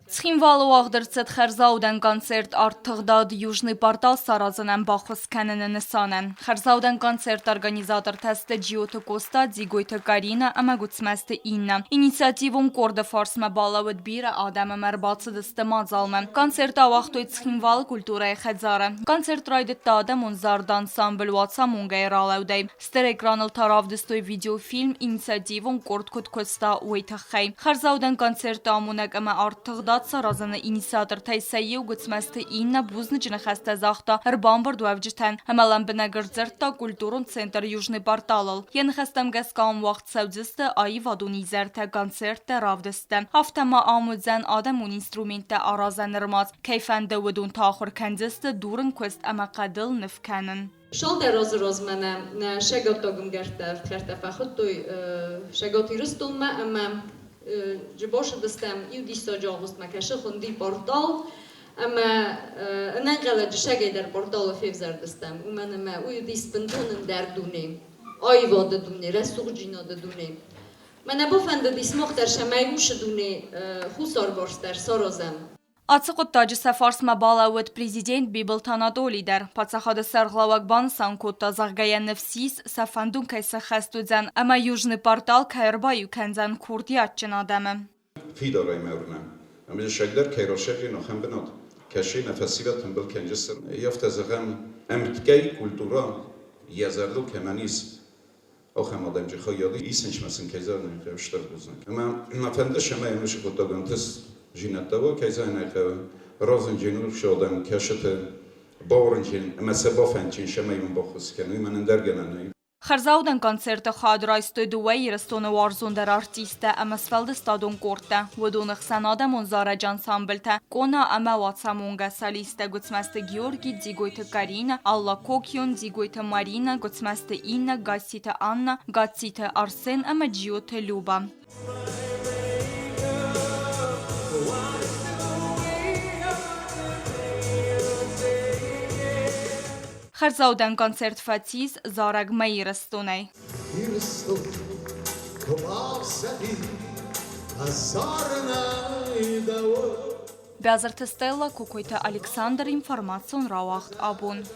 Цхинвалы уагъд ӕрцыд хӕрзаудӕн концерт арт-тыгъдад Южный портал саразынӕн баххуыс кӕныны нысанӕн. Хӕрзаудӕн концерты организатортӕ сты Джиоты Коста, Дзигойты Карина ӕмӕ Гуыцмӕзты Инна. Инициативон къорды фарсмӕ балӕууыд бирӕ адӕм ӕмӕ ӕрбацыдысты мадзалмӕ. Концерт ауагътой Цхинвалы культурӕйы хӕдзары. Концерт райдыдта адӕмон зарды ансамбль Уацамонгӕйы ралӕудӕй. Стыр экраныл та равдыстой видеофильм «Инициативон къорд куыд куыста, уый тыххӕй». Хӕрзаудӕн концерты амонӕг ӕмӕ арт-тыгъдад саразыны инициатортӕй сӕ иу Гуыцмӕзты Инна бузныджы ныхӕстӕ загъта ӕрбамбырдуӕвджытӕн ӕмӕ лӕмбынӕг ӕрдзырдта культурон центр «Южный портал-ыл». Йӕ ныхӕстӕм гӕсгӕ ам уагъд цӕудзысты аивадон изӕртӕ, концерттӕ, равдысттӕ. Афтӕ ма ам уыдзӕн адӕмон инструменттӕ аразӕн ӕрмадз. Кӕй фӕнды, уыдон та ахуыр кӕндзысты дурын куыст ӕмӕ хъӕдыл ныв кӕнын. Цалдӕр азы размӕ нӕ нӕ сӕгаттаг ӕмгӕрттӕ ӕрдхӕрдтӕ фӕхуыдтой Цӕгат Ирыстонмӕ ӕмӕ бацыдыстӕм иу диссаджы агъуыстмӕ, кӕсы хуынди портал. Ӕмӕ ӕнӕнхъӕлӕджы сагӕй дӕр порталы февзӕрдыстӕм, уымӕн ӕмӕ уый уыдис бынтон ӕндӕр дуне, аивады дуне, рӕсугъддзинады дуне. Мӕнӕ бафӕндыдис мах дӕр цӕмӕй уыцы дуне хуссарварс дӕр саразӕм. Ацы хъуыддаджы сӕ фарсмӕ балӕууыд президент Бибылты Анатолий дӕр. Паддзахады сӕргълӕууӕг банысан кодта, зӕгъгӕ йӕ ныфс ис, сӕ фӕндон кӕй сӕххӕст уыдзӕн ӕмӕ Южный портал кӕй ӕрбаиу кӕндзӕн курдиатджын адӕмы. Фидарӕй мӕ уырны, ӕмӕ зӕгъдӕр кӕй расӕгъин ахӕм бынат, кӕсы нӕ фӕсивӕд тымбыл кӕнджысыр. Афтӕ зӕгъӕм, ӕмткӕй культурӕ йӕ зӕрдыл кӕмӕн ис, ахӕм адӕмджы хайады исынчмӕ сын кӕй зӕгъын хъӕуы стыр бузныг. Ӕмӕ мӕ фӕнды, цӕмӕй уыцы хъуыддагӕн тысдзинӕдтӕ уа, кӕй зӕгъын ӕй хъӕуы, разынджын урсы адӕм кӕсыты бауырнджын ӕмӕ сӕ бафӕндджын, цӕмӕй уын баххуыс кӕной, мӕн ӕндӕр гӕнӕн нӕй. Хӕрзаудӕн концерты хӕд райстой дыууӕ Ирыстоны уарзондӕр артисттӕ ӕмӕ сфӕлдыстадон къордтӕ. Уыдоны хсӕн адӕмон зарӕджы ансамблтӕ Къона ӕмӕ Уацамонгӕ солисттӕ Гуыцмӕзты Георги, Дзигойты Каринӕ, Алла Кокион, Дзигойты Маринӕ, Гуыцмӕзты Инна, Гасситы Анна, Гатциты Арсен ӕмӕ Джиоты Люба. Хӕрзаудӕн концерт фӕцис зарӕг Мӕ Ирыстонӕй. Ирыстон, куы бафсӕди, азарынӕй дӕуыл. Бязырты Стелла, Кокойты Александр, информацион рауагъд абон.